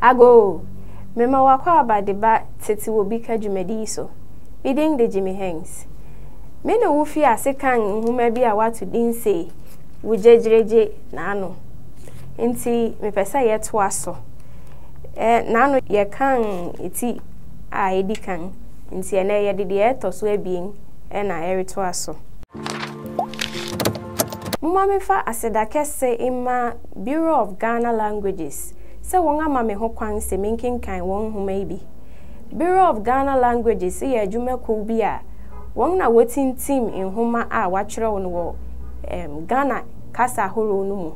Agoo! Mema w'akwaaba de ba Tete Wɔ Bi Ka dwumadi yi so. Me din de Jimmy Hanks. Me ne wo fii ase kan nhoma bi a wɔato din se Wo Gyegyeregye N'ano. Nti mepɛ sɛ yɛtoa so. Ɛ, n'ano yɛkan ti a edi kan, nti ɛnnɛ yɛde deɛ ɛtɔ so abien na ɛretoa so. Momma memfa aseda kɛse mma Bureau of Ghana Languages sɛ wɔama me ho kwan sɛ menkenkan wɔn nhoma yi bi. Bureau of Ghana Languages yɛ adwuma kuw bi a wɔn na wotintim nhoma a wɔakyerɛw no wɔ Ghana kasa ahorow no mu.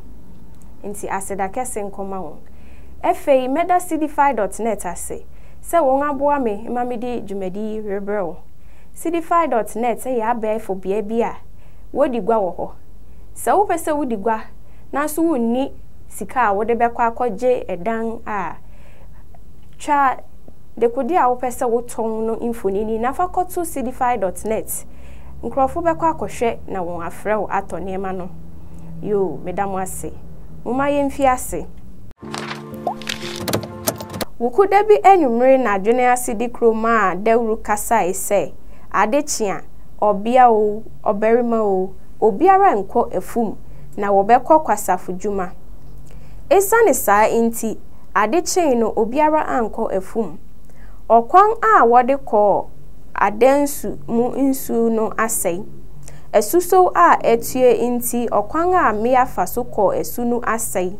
Nti aseda kɛse nkɔma wɔn. Afei mɛda Sidify dot net ase sɛ wɔaboa me ma mede dwumadi yi rebrɛ wo. Sidify dot net yɛ abɛɛfo bea bi a wodi gua wɔ hɔ. Sɛ wopɛ sɛ wodi gua nanso wunni sika a wode bɛkɔ akɔgye dan a, twa dekode a wopɛ sɛ wotɔn no mfonini na fa kɔto Sidify dot net. Nkurɔfo bɛkɔ akɔhwɛ na wɔafrɛ wo atɔ nneɛma no. Yoo, meda mo ase. Momma yemfi ase. Wukuda bi anwummere na Adwene Asedi Kurow maa dawuru kasae sɛ, Ade kye a, ɔbea oo, ɔbarima oo, obiara nkɔ afum na wɔbɛkɔ kwasafodwuma. Esiane saa nti, ade kyee no obiara ankɔ afum. Ɔkwan a wɔde kɔɔ adansu mu nsu no asɛe. Asusow a atue nti ɔkwan a mmea fa so kɔ asu no asɛe.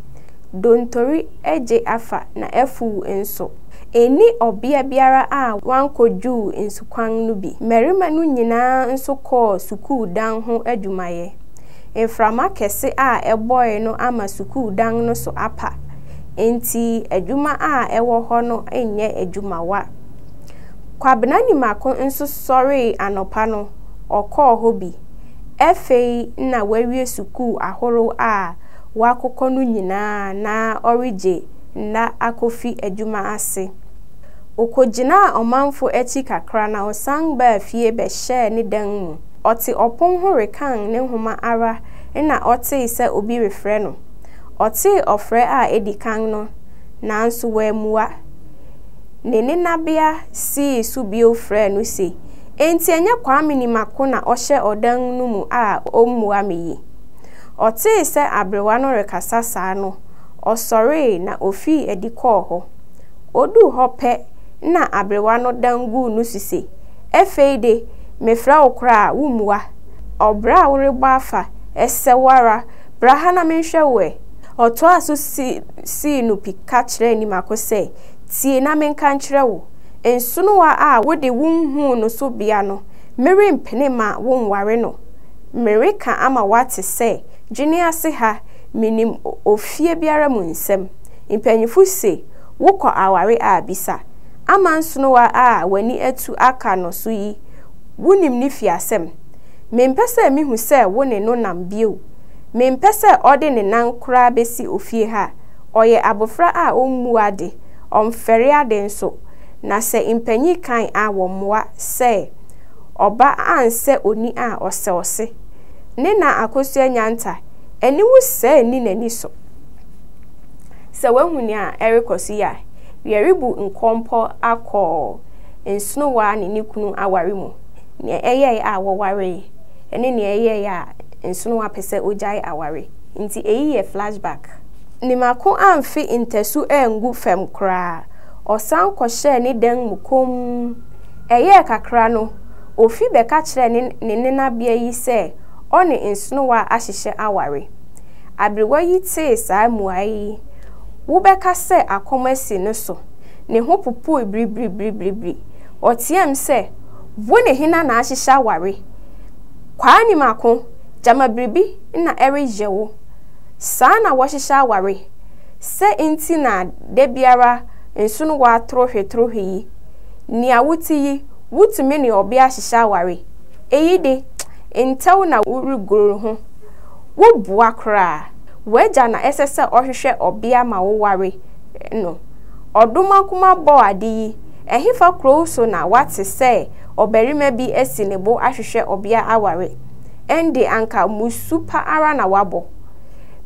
Dontori agye afa na afuw nso. Enni ɔbea biara a wankɔ dwiw nsukwan no bi. Mmarima no nyinaa nso kɔɔ sukuu dan ho adwumayɛ. Mframa kɛse a ɛbɔe no ama sukuu dan no so apa, enti adwuma a ɛwɔ hɔ no nyɛ adwumawa. Kwabena Nimako nso sɔree anɔpa no, ɔkɔɔ hɔ bi. Afei na wawie sukuu ahorow a wakokɔ no nyinaa na ɔregye nna akofi adwuma ase. Okogyinaa ɔmanfo akyi kakra na ɔsan baa fie bɛhyɛɛ ne dan mu. Ɔte ɔpon ho rekan ne nhoma ara na ɔtee sɛ obi refrɛ no. Ɔtee ɔfrɛ a edi kan no nanso wammua. Ne nenabea sii so bio frɛɛ no se, Enti ɛnyɛ Kwame Nimako na ɔhyɛ ɔdan no mu a ommua me yi? Ɔtee sɛ aberewa no rekasa saa no, ɔsɔree na ofii adi kɔɔ hɔ. Oduu hɔ pɛ na aberewa no dan guu no so se, Afei de, mefrɛ wo koraa a, wummua. Ɔbra a worebɔ afa, ɛsɛ wo ara, bra ha na menhwɛ wo ɛ! Ɔtoaa so sii no pi ka kyerɛɛ Nimako sɛ, Tie na menka nkyerɛ wo, nsonowa a wode wonhuu no so bea no, merempene ma wonware no. Mereka ama woate sɛ, dwene ase ha, minim ofie biara mu nsɛm. Mpanyimfo se, wokɔ aware a bisa. Ama nsonowa a w'ani atu aka no so yi, wunim ne fie asɛm? Mempɛ sɛ mihu sɛ wo ne no nam bio. Mempɛ sɛ ɔde ne nan koraa besi ofie ha. Ɔyɛ abofra a ommu ade, ɔmfɛre ade nso, na sɛ mpanyin kan a wɔmmoa sɛ ɔba ansɛ oni a ɔsɛ ɔse. Ne na Akosua Nyanta, aniwu sɛɛ nni n'ani so. Sɛ woahu nea ɛrekɔ so yi a, yɛrebu nkɔmpɔ akɔ Nsonowa ne ne kunu aware mu, nea ɛyɛe a wɔwaree ne nea ɛyɛe a Nsonowa pɛ sɛ ogyae aware. Nti eyi yɛ flashback. Nimako amfe ntasu angu fam koraa. Ɔsan kɔhyɛɛ ne dan mu komm. Ɛyɛɛ kakra no, ofi bɛka kyerɛɛ ne ne nenabea yi sɛ ɔne Nsonowa ahyehyɛ aware. Aberewa yi tee saa mmuae yi, wobɛka sɛ akɔm asi no so. Ne ho popoe biribiribiribiri. Ɔteɛɛm sɛ, Wo ne hena na ahyehyɛ aware? Kwaa Nimako, gyama biribi na ɛreyɛ wo. Saa na wɔhyehyɛ aware? Sɛ nti na da biara nsonowa torohwetorohwe yi? Nea wote yi, wutumi ne ɔbea hyehyɛ aware? Eyi de, ntɛw na woregoru ho. Woboa koraa. W'agya na ɛsɛ sɛ ɔhwehwɛ ɔbea ma woware no. Ɔdomankoma bɔɔ ade yi, ɛhefa kurow so na woate sɛ ɔbarima bi asi ne bo ahwehwɛ ɔbea aware? Ɛnde anka mmusu pa ara na woabɔ.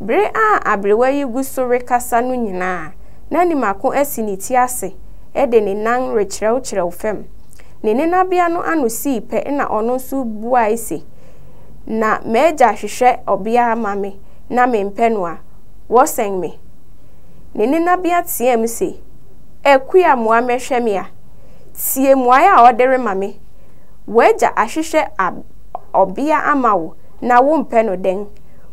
Bere a aberewa yi gu so rekasa no nyinaa, Na Nimako asi ne ti ase de ne nan rekyerɛwkyerɛw fam. Ne nenabea no ano sii pɛ na ɔno nso buae se, Na m'agya hwehwɛ ɔbea ma me na mempɛ no a, wɔsɛn me. Ne nenabea teɛɛm se, Akua mmoa mmɛhwɛ me a! Tie mmuae a ɔde rema me. W'agya ahwehwɛ ɔbea ama wo na wompɛ no dɛn?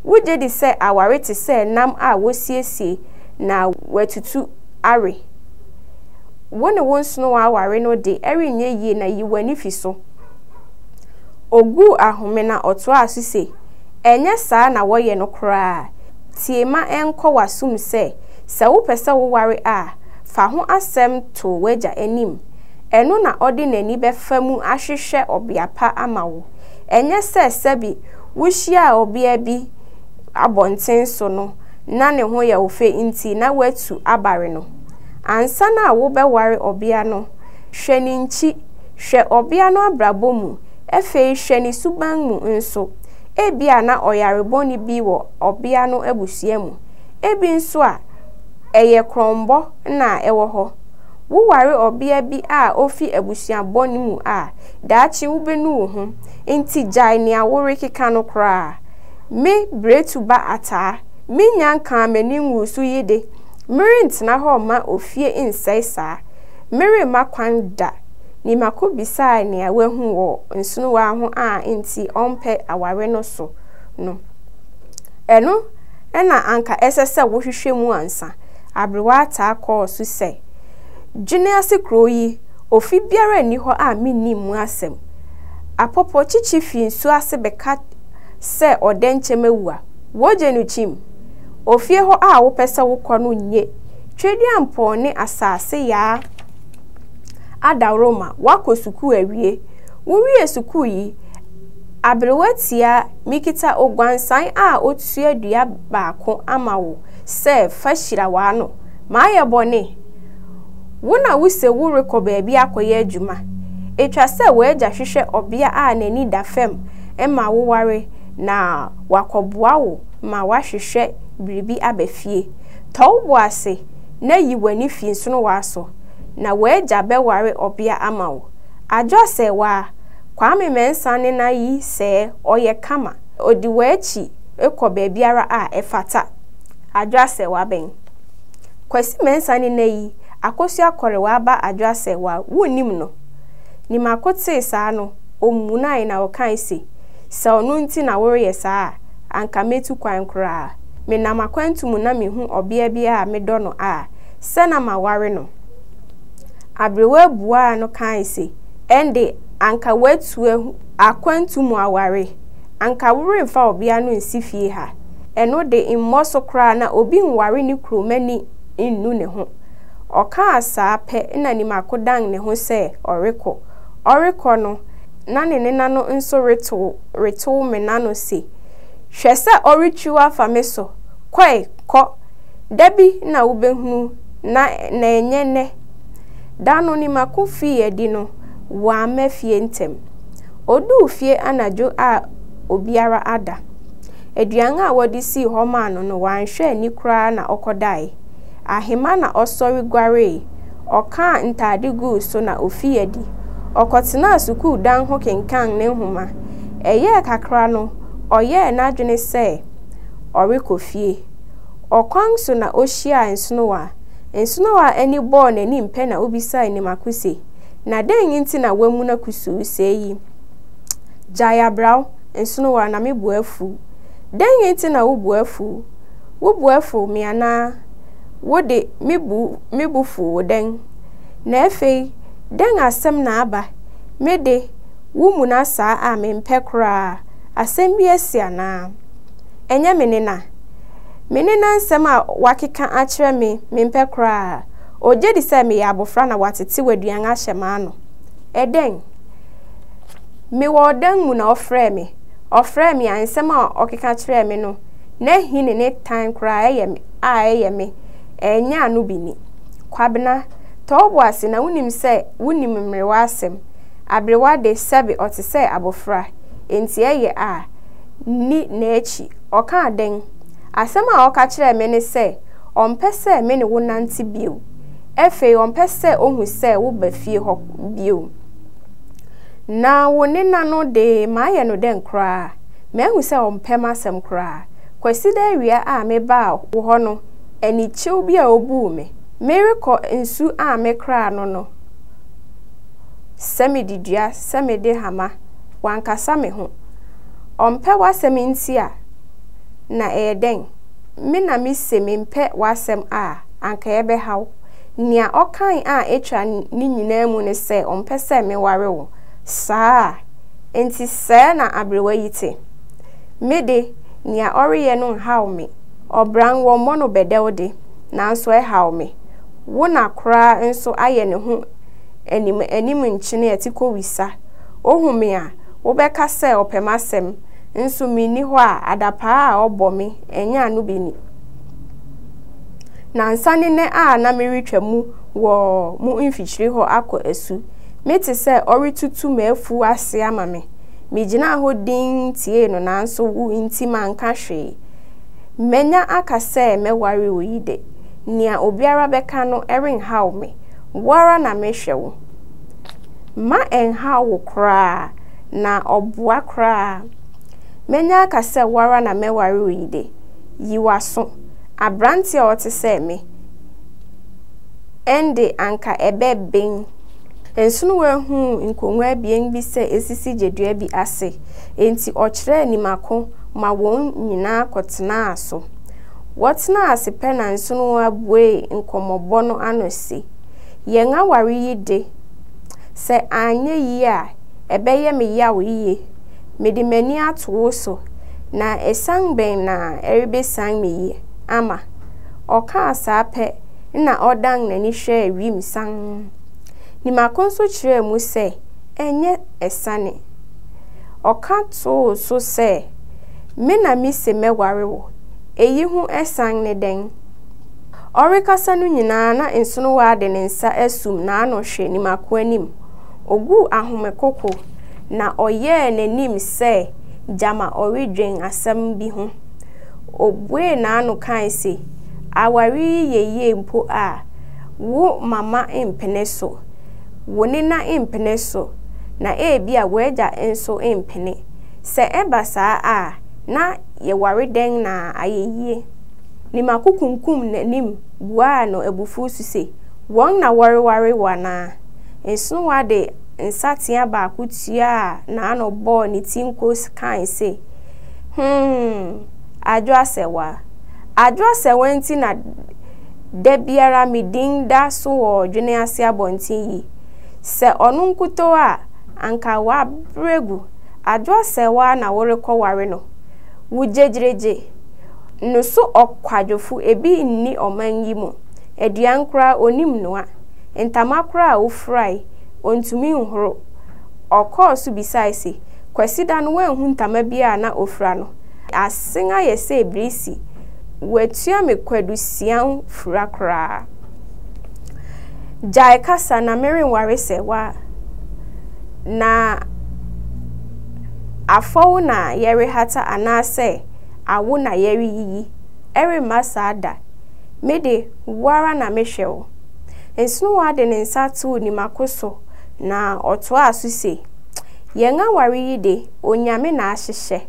Wugye di sɛ aware te sɛ nam a wosiesie na wɔatutu awe? Wo ne wo nsonowa aware no de, ɛrenyɛ yie na yi w'ani fi so. Oguu ahome na ɔtoaa so se, Ɛnyɛ saa na wɔyɛ no koraa. Tie ma ɛnkɔ w'asom sɛ, sɛ wopɛ sɛ woware a, fa ho asɛm to w'agya anim. Ɛno na ɔde n'ani bɛfa mu ahwehwɛ ɔbea pa ama wo. Ɛnyɛ sɛ sɛbe wuhyiaa ɔbea bi abɔnten so no na ne ho yɛ wo fɛ nti na woatu abare no. Ansa na wobɛware ɔbea no, hwɛ ne nkyi, hwɛ ɔbea no abrabɔ mu, afei hwɛ ne suban mu nso. Ebia na ɔyare bɔne bi wɔ ɔbea no abusua mu. Ebi nso a, ɛyɛ korɔnbɔ na ɛwɔ hɔ. Woware ɔbea bi a ofi abusua bɔne mu a, daakye wubenu wo ho. Enti gyae nea worekeka no koraa. Me Biretu ba Ataa, minnya nkaa m'ani nguu so yi de, merentena hɔ mma ofie nsɛe saa. Meremma kwan da. Nimako bisae nea wahu wɔ nsonowa ho a enti ɔmpɛ aware no so no. Ɛno na anka ɛsɛ sɛ wohwehwɛ mu ansa. Aberewa Ataa kɔɔ so sɛ, Dwene ase kurow yi, ofi biara nni hɔ a minnim mu asɛm. Apɔpɔ kyikyi fi nsu ase bɛka sɛ ɔdɛnkyɛm awu a, wogye no kyim? Ofie hɔ a wopɛ sɛ wokɔ no nye Tweduampɔn ne asase yaa adaworoma, woakɔ sukuu awie. Wowiee sukuu yi, aberewa tia mikita oguansan a otua dua baako ama wo sɛ fa hyira w'ano. Mayɛ bɔne? Wo na wuse worekɔ baabi akɔyɛ adwuma. Etwa sɛ w'agya hwehwɛ ɔbea a n'ani da fam ma woware na wakɔboa wo ma woahwehwɛ biribi aba fie. Tɔ wo bo ase na yi w'ani fi nsonowa so, na w'agya bɛware ɔbea ama wo. Adwo Asɛewaa, Kwame Mensah nena yi sɛɛ ɔyɛ kama, odi w'akyi kɔ baabiara a ɛfata. Adwo Asɛewaa bɛn? Kwasi Mensah nena yi, Akosua Kɔrewaa ba Adwo Asɛewaa, wunnim no? Nimako tee saa no, omunae na ɔkae se, Sɛ ɔno nti na woreyɛ saa a, anka metu kwan koraa. Menam akwantu mu na mihu ɔbea bi a medɔ no a, sɛ na maware no. Aberewa buaa no kae se, Ɛnde, anka woatu akwantu mu aware. Anka woremfa ɔbea no nsi fie ha. Ɛno de, mmɔ so koraa na obi nware ne kuromani nnu ne ho. Ɔkaa saa pɛ na Nimako dan ne ho sɛ ɔrekɔ. Ɔrekɔ no, na ne nena no nso retow retow mena no se, Hwɛ sɛ ɔretwiw afa me so! Kɔ ɛ, kɔ! Da bi na wobɛhunu, na na ɛnyɛ nnɛ. Da no Nimako fii adi no, wamma fie ntɛm. Oduu fie anadwo a obiara ada. Aduan a wɔde sii hɔ maa no no, wanhwɛ anni koraa na ɔkɔdae. Ahema na ɔsɔre guaree, ɔkaa ntade guu so na ofii adi. Ɔkɔtenaa sukuu dan ho kenkan ne nhoma. Ɛyɛɛ kakra no, ɔyɛɛ n'adwene sɛ ɔrekɔ fie. Ɔkwan so na ohyiaa Nsonowa. Nsonowa ani bɔɔ n'anim pɛ na obisaa Nimako se, Na dɛn nti na woamuna kusuu sɛɛ yi? Gyae abraw, Nsonowa, na me bo afuw. Dɛn nti na wo bo afuw? Wo bo afuw me anaa? Wo de, me bo, me bo fuw wo dɛn? Na afei, dɛn asɛm na aba? Me de, wo muna saa a mempɛ koraa. Asɛm bi asi anaa? Ɛnyɛ me nena. Me nena nsɛm a wakeka akyerɛ me, mempɛ koraa. Ogye di sɛ meyɛ abofra na watetew aduan ahyɛ m'ano. Ɛdɛn? Mewɔ ɔdan mu na ɔfrɛɛ me. Ɔfrɛɛ me a, nsɛm a ɔkeka kyerɛɛ me no, n'ahi ne ne tan koraa ɛyɛ me a ɛyɛ me, ɛnyɛ ano bi ni. Kwabena, tɔ wo bo ase na wunim sɛ wunim mmerewa asɛm. Aberewa de, sɛbe ɔte sɛ abofra, enti ɛyɛ a, nni n'akyi. Ɔkaa dɛn? Asɛm a ɔka kyerɛɛ me ne sɛ. Ɔmpɛ sɛ me ne wo nante bio. Afei ɔmpɛ sɛ ohu sɛ woba fie hɔ bio. Na wo nena no de, mayɛ no dɛn koraa? Mahu sɛ ɔmpɛ m'asɛm koraa. Kwasida awia a mebaa wo hɔ no, anikyew bi a obuu me. Merekɔ nsu a mekraa no no, sɛ mede dua, sɛ mede hama, wankasa me ho. Ɔmpɛ w'asɛm nti a, na ɛyɛ dɛn? Me na mise mempɛ w'asɛm a, anka ɛbɛhaw. Nea ɔkae a etwa ne nyinaa mu ne sɛ ɔmpɛ sɛ meware wo. Saa? Enti sɛɛ na aberewa yi te? Me de, nea ɔreyɛ no nhaw me. Ɔbran, wɔmmɔ no bɛdɛw de, nanso ɛhaw me. Wo na koraa nso ayɛ ne ho anim anim nkyene a ɛte kowisa. Ohu me a, wobɛka sɛ ɔpɛ m'asɛm, nso minni hɔ a, adapaa a ɔbɔ me ɛnyɛ ano bi ni. Nnansa ne nnɛ a na meretwa mu wɔ mo mfikyiri hɔ akɔ asu, mete sɛ ɔretutu m'afuw ase ama me. Migyinaa hɔ dinn tiee no nanso wo nti manka hwee. Manya aka sɛ mɛware wo yi de, nea obiara bɛka no ɛrenhaw me. Wo ara na mehwɛ wo. Mma ɛnhaw wo koraa, na ɔboa koraa. Manya aka sɛ wo ara na mɛware wo yi de, yi w'aso. Aberante a ɔte sɛ me, ɛnde anka ɛbɛben. Nsonowa huu nkongua abien bi sɛ esisi gyedua bi ase, enti ɔkyerɛɛ Nimako ma wɔn nyinaa kɔtenaa so. Wɔtenaa ase pɛ na Nsonowa buee nkɔmmɔbɔ no ano se, Yɛn aware yi de, sɛ anyɛ yiye a, ɛbɛyɛ me yaw yiye. Mede m'ani ato wo so, na asiane bɛn na ɛrebesian me yi ama? Ɔkaa saa pɛ na ɔdan n'ani hwɛɛ wim sann. Nimako nso kyerɛɛ mu sɛ, Ɛnyɛ asiane. Ɔka too so sɛ, Me na mise mɛware wo. Eyi ho asiane ne dɛn? Ɔrekasa no nyinaa na Nsonowa de ne nsa asum n'ano hwɛ Nimako anim. Oguu ahomekoko na ɔyɛɛ n'anim sɛ gyama ɔredwen asɛm bi ho. Obuee n'ano kae se, Aware yi yɛ yie mpo a, wo mama mpene so, wo nena mpene so, na ebia w'agya nso mpene. Sɛ ɛba saa a, na yɛware dɛn na ayɛ yie? Nimako kunkum n'anim buaa no abufuw so se, Wɔn na wɔreware wo anaa? Nsonowa de nsateaa baako tuaa n'ano bɔɔ ne ti nko kae se, Hmm, Adwo Asɛwa. Adwo Asɛwa nti na da biara me din da so wɔ Dwene Ase abɔnten yi. Sɛ ɔno nkutoo a, anka wabrɛ gu. Adwo Asɛwa na worekɔware no. Wo gyegyeregye no so ɔkwadwofo ebi nni ɔman yi mu. Aduan koraa onim noa. Ntama koraa a ofurae, ontumi nhoro. Ɔkɔɔ so bisae se, Kwasida no woanhu ntama biara a na ofura no? Asen ayɛ sɛ birisi. Watua me kwadu sian fura koraa. Gyae kasa na merenware sɛ wo Na afɔw na yɛrehata anaasɛ awo na yɛreyiyi. Ɛremma saa da. Me de, wo ara na mehwɛ wo. Nsonowa de ne nsa too Nimako so na ɔtoaa so se, Yɛn aware yi de, Onyame na ahyehyɛ.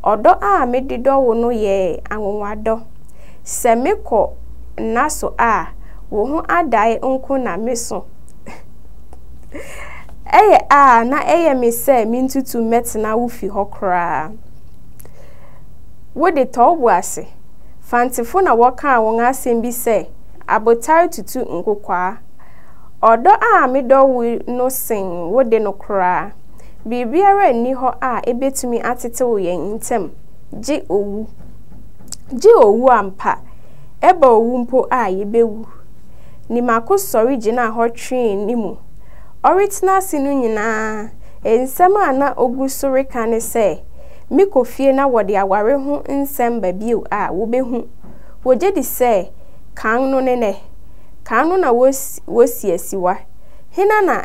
Ɔdɔ a mede dɔ wo no yɛ anwonwadɔ. Sɛ mekɔ nna so a, wo ho adae nko na meso. Ɛyɛ a na ɛyɛ me sɛ mintutu mmɛtena wo fi hɔ koraa. Wo de, tɔ wo bo ase. Fantefo na wɔkaa wɔn asɛm bi sɛ, Abotare tutu nkokwaa. Ɔdɔ a medɔ wo no sen wo de no koraa. Biribiara nni hɔ a ebetumi atetew yɛn ntam, gye owu. Gye owu ampa. Ɛba owu mpo a, yebewu. Nimako sɔre gyinaa hɔ twee ne mu. Ɔretena ase no nyinaa, nsɛm a na ogu so reka ne sɛ, Mekɔ fie na wɔde aware ho nsɛm ba bio a, wobehu. Wogye di sɛ kan no ne nnɛ. Kan no na wosi asiwa. Hena na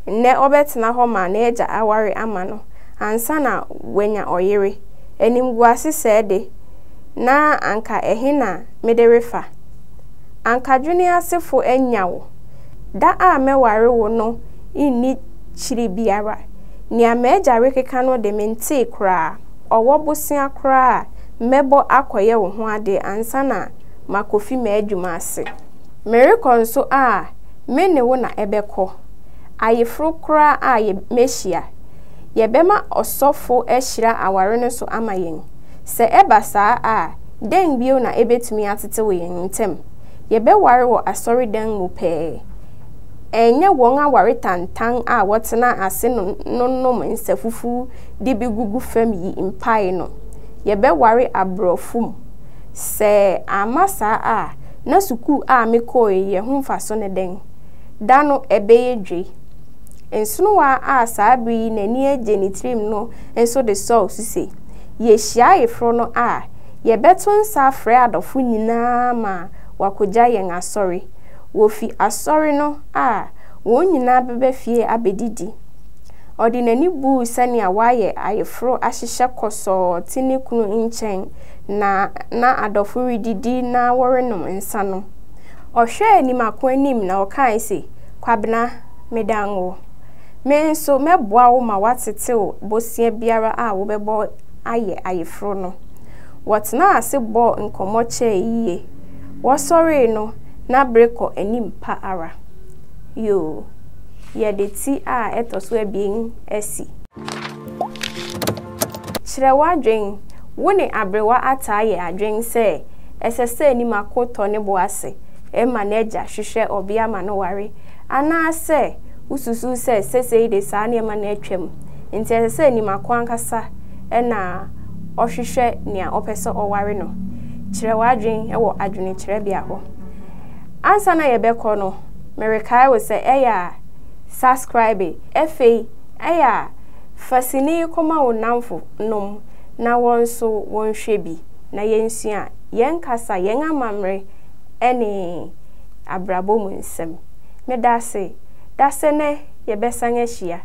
nnɛ ɔbɛtena hɔ ma n'agya aware ama no ansa na wanya ɔyere? Animguase sɛɛ de, na anka ɛhe na mede refa? Anka dwene asefo anya wo. Da a mɛware wo no nni kyiri biara. Nea m'agya rekeka no de mentee koraa. Ɔwɔ bosea koraa a mɛbɔ akɔyɛ wo ho ade ansa na makofi m'adwuma ase. Merekɔ nso a, me ne wo na ɛbɛkɔ. Ayeforo koraa a yɛbɛhyia. Yɛbɛma ɔsɔfo ahyira aware no so ama yɛn. Sɛ ɛba saa a, dɛn bio na ebetumi atetew yɛn ntam? Yɛbɛware wɔ asɔredan mu pɛɛ. Ɛnyɛ wɔn aware tantan a wɔtena ase no nom nsa fufuw de bi gugu fam yi mpae no. Yɛbɛware aborɔfo mu. Sɛ amma saa a, na sukuu a mekɔe yi ho mfaso ne dɛn? Da no ɛbɛyɛ dwe. Nsonowa a saa bere yi n'ani agye ne tirim no nso de sɔɔ so se, Yehyia ayeforo no a, yɛbɛto nsa afrɛ adɔfo nyinaa ma wɔakogya yɛn asɔre. Wofi asɔre no a, wɔn nyinaa bɛba fie abedidi. Ɔde n'ani buu sɛnea wɔayɛ ayeforo ahyehyɛ kɔsɔɔ te ne kunu nkyɛn na na adɔfo redidi na wɔrenom nsa no. Ɔhwɛɛ Nimako anim na ɔkae se, Kwabena, medan wo. Me nso mɛboa wo ma woatetew bosea biara a wobɛbɔ ayɛ ayeforo no. Wɔtenaa ase bɔɔ nkɔmmɔ kyɛe yiye. Wɔsɔree no, na bere kɔ anim pa ara. Yoo, yɛde ti a ɛtɔ so abien asi. Kyerɛ w'adwene. Wo ne aberewa ataa yɛ adwene sɛ ɛsɛ sɛ Nimako tɔ ne bo ase ma n'agya hwehwɛ ɔbea ma no ware, anaasɛ wususuw sɛ seesei de saa nneɛma no atwam, enti ɛsɛ sɛ Nimako ankasa na ɔhwehwɛ nea ɔpɛ sɛ ɔware no? Kyerɛ w'adwene wɔ adwenekyerɛbea hɔ. Ansa na yɛbɛkɔ no, merekae wo sɛ ɛyɛ a subscribe. Afei, ɛyɛ a Fa sini yi kɔma wo nnamfonom na wɔn nso wɔnhwɛ bi na yɛnsua yɛn kasa, yɛn amammerɛ ne abrabɔ mu nsɛm. Meda ase. Dasɛnɛ yɛbɛsan ahyia.